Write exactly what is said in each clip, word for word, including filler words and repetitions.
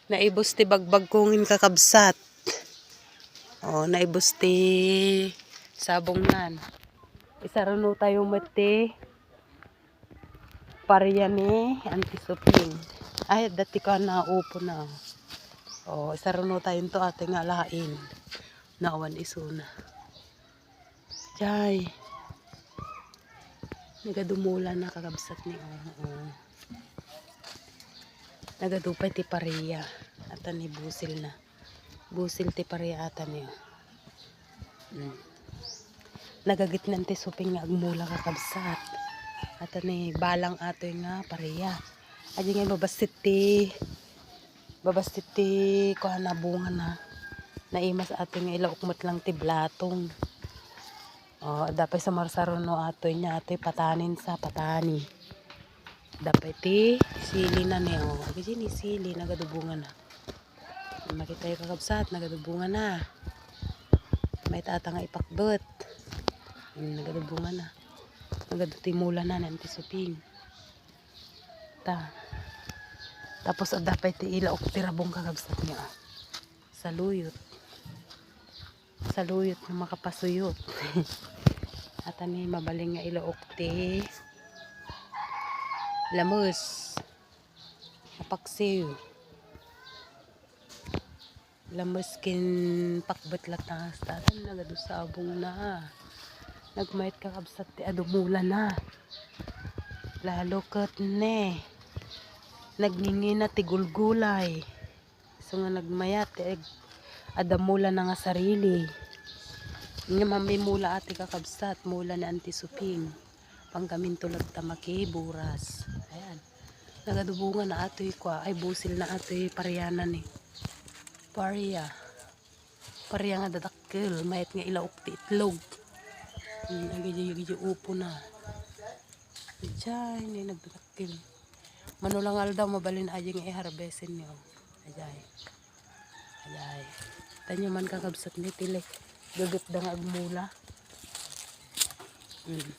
Naibus ti bagbagko ngin, kakabsat. O, naibus ti sabongnan. Isaruno tayo met ti paria ni Auntie Soping. Ay, dati ka na upo na. O, isaruno tayo to ate nga lain. Naawan isuna. Jay. Nagadumula na, kakabsat ni, o, o. Nagadu pay ti paria. Ata ni busil na. Busil ti paria ata ni, o. Mm. Nagagitnan ti Soping nga agmula, kakabsat. Ata ni balang atoy nga paria. Adi nga babassit ti Babassit ti kuana, bungana. Naimas atoy nga ilaok met lang ti blatong. O, adda pay sumarsaruno atoy nia, atoy patanin sa, patani. Adda pay ti sili na ni, o. Agi ni sili, nagadu bungana. Makita tayo, kakabsat, nagadu bungana. Mayat ata nga ipakbet. Hmm, nagadu bungana. Nagadu ti mulana ni Auntie Soping. Ta. Tapos adda pay ti ilaok ti rabong, kakabsat nga, a. Saluyot. Saluyot nga makapasuyot. Ata ni mabalin nga ilaok ti lames. Napaksiw. Lames ken pakbet latta nga satan, nagadu sabongna. Nagmayat, kakabsat, ti adu mulana. Lalo ket ne, nagngingina ti gulgulay. Isu nga nagmayat ti ag-, adda mulana nga sarili. Ngem ammay mula atoy, kakabsat, mula ni Auntie Soping. Panggamin tulad ta makiburas. Ayan. Nagadu bungana atoy kua, ay, busil na atoy pariana ni. Paria. Paria nga dadakkel, mayat nga ilaok ti itlog. Hmm, agidiay, agidiay upo na. Diay, ni nagdadakkel. Mano lang aldaw, mabalin adi nga i-harvest-en ni, o. Diay. Diay. Tanyo man, kakabsat, ni ti le-, gagepda nga agmula. Hmm.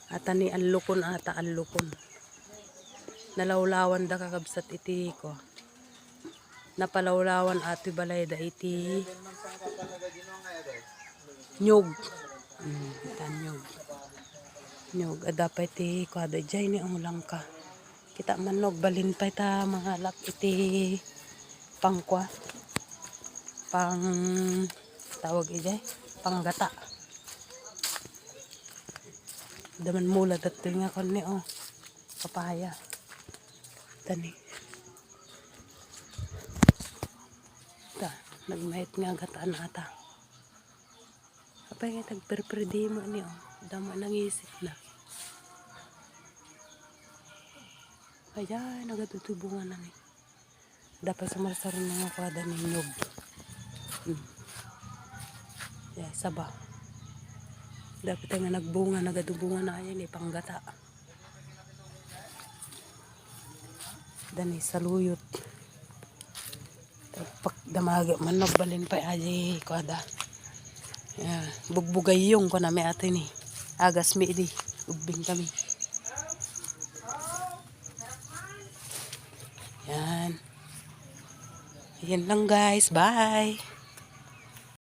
Ata ni allukon, ata allukon. Nalawlawanda, kakabsat, iti ko. Napalawlawan atoy balayda iti nyog. Mm, ita nyog. Nyog, adda pay ti kuada diay ni, o, langka. Kita man no, agbalin pay ta mangalak iti pangkua. Pang, tawag idiay, panggata. Adda man mula datoy nga kuan ni, o, papaya. Tani. Ta, nagmayat nga gataan ata. Apay nga tagperperdima ni, o. Dama nangisip na. Ayan, nagatutuy bunga na ni. Dapat sumarsar na nga kuada ni nyog. Hmm. Ya, saba. Dapat nga nagbunga, nagadubunga na ayan, ipanggata. Dani saluyot. Pak-, damaga man, nagbalin pay adi kuada. Ya, bugbugayong ko na may ate ni. Agas mi idi. Ubbing kami. Yan. Yan lang, guys. Bye.